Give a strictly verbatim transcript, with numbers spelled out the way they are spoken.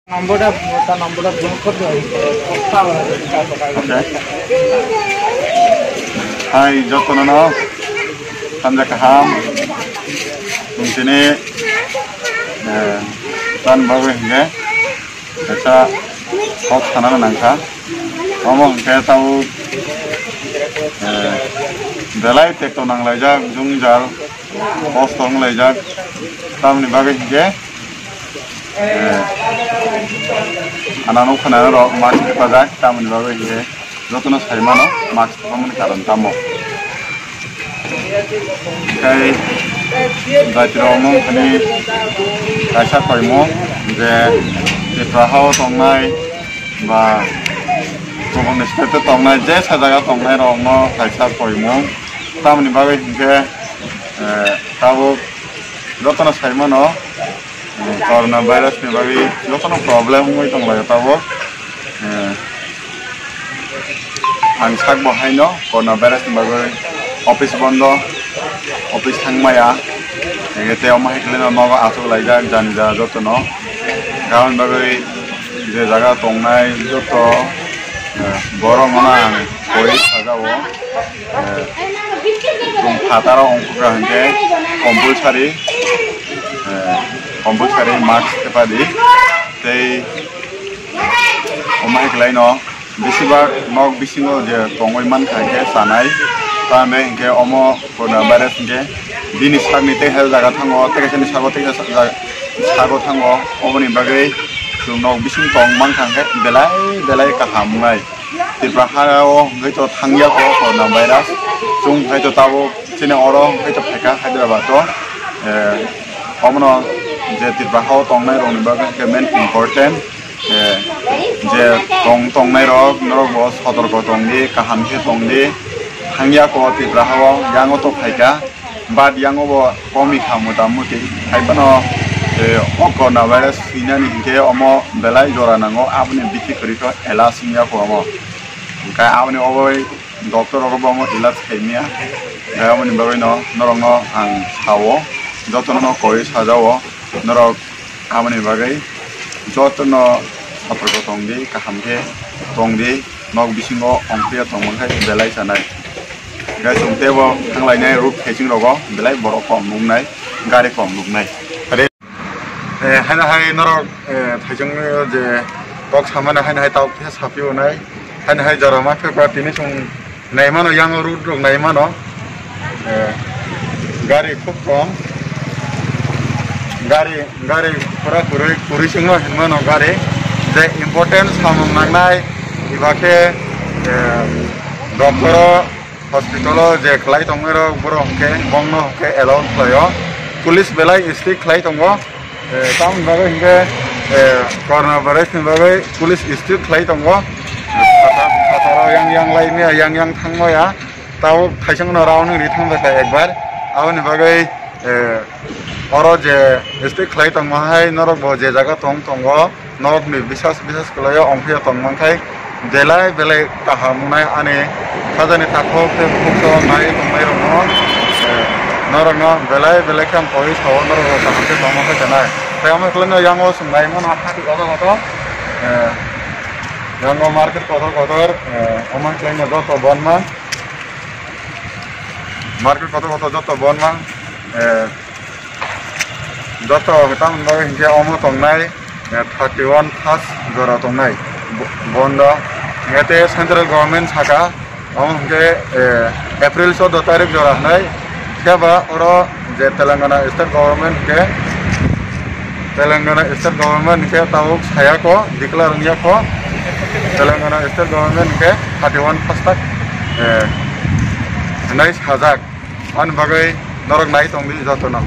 Number da, ta number da block kor do. Okay. Hai, jotono no sanja kaham. Tini, eh, tan bagwi hingke, kaisa kok sanana nangkha. Omo hingke tau, eh, belai tekto nanglaijak, jwngjal, kosto wnglaijak. Tamoni bagwi hingke, eh, ana nukha nana rok mask thepajak, tamoni bagwi hingke jotono sai mano mask thepamani karon tamo. Tei jaitirok omo wngkha ni kaisa koimung je Tripura hao tongnai ba kubun state o tongnai je sa jaga tongnai rokno kaisa koimung. Tamoni bagwi hinkhe, eh, tabuk jotono sai mano, eh, corona virus ni bagwi jotono problem wngwi tonglaio tabuk. Eh, ang sak bo haino corona virus ni bagwi office bondo, office thangmaya, ege tei omo hai khe nogo achuk laijak jani ja jotono. Aboni bagwi je jaga tongnai joto, eh, borok no ang koi sajao. Eh, chwng phataro ongkha hwnkhe compulsory, eh, compulsory mask thepadi tei omo hai khlaino besibak nok bisingo je tongwi mankha hwnkhe chanai, tamni hwnkhe omo corona virus hwnkhe bini sakni tei hai jaga thango, tei kaisani sabo tei kaisa jaga, sago thango, oboni bagwi chwng nok bising tong mankha hwnkhe belai belai kaham wngnai. Tripura ha o hwnkhe to thangya ko corona virus. Chwng hwnkhe to tabuk chini oro hwnkhe to phaikha Hyderabad o. Eh, omono je Tripura ha o tongnai rokni bagwi hwnkhe main important. Eh, je tong tongnai rok norok bo sotorko tongdi, kaham khe tongdi. Thangya ko Tripura ha o, yango to phaikha. But yango bo komi kha mota muti. Hai phano, eh, o corona virus sinani hinkhe omo belai jora nango, aboni bisi kwrwi kho elas wngya kho omo. Hwnkhe aboni oboi doctor rok bo omo elas khaimya. Hwnkhe aboni bagwi no norok no ang sao, jotono no koi sajao, norok aboni bagwi jotono sotorko tongdi, kaham khe tongdi, nok bisingo ongkhuya tongmani khe belai chanai. Hwnkhe chwng teibo thanglainai road facing rogo belai borok kom nuknai, gari kom nuknai. Eh, haino hai norok, eh, thaijwng je kok samani haino hai tabuk khe saphiyonai. Haino hai jora ma phekba tini chwng naimano, yango road rok naimano. Eh, gari khub kom. Gari, gari pura kwrwi, kwrwi se wngma hinmano gari. Je important samung nangnai, eba khe, eh, doctor o, hospital o je khlai tongmani rok, borok hwnkhe bongno hwnkhe allow khlaio. Police belai strict khlai tongo. Eh, tamoni bagwi hwnkhe, eh, corona virus ni bagwi police strict khlai tongo. Phatar, phatar o yang yang lai maya, yang yang thang maya. Tabuk thaisongno round wngwi thangjakha ekbar. Aboni bagwi, eh, oro je strict khlai tongma hai norok bo je jaga tong tongo, norokni bisas bisas kwlaio ongphiya tongmang khai belai belai kaham wngnai ani sajani takhuk tei bukhuk so nai tongnai rokno, eh, norokno belai belai khe ang koi sao norok kaham khe tongma khai chanai. Tei omo khlaino yango chwng nai mano hati kotor kotor, eh, yango market kotor kotor, eh, omo khlaino joto bonma. Market kotor kotor joto bonma, eh, joto tamoni bagwi hinkhe omo tongnai, eh, thirty one first jora tongnai bo-, bondo. Hinkhe tei central government saka, omo hinkhe, eh, April choudo tarik jora hinai. Khe ba oro je Telangana state government hinkhe Telangana state government hinkhe tabuk saya kho, declare wngya kho. Telangana state government hinkhe thirty one first tak, eh, hinai sajak. Ani bagwi norok nai tongdi jotono.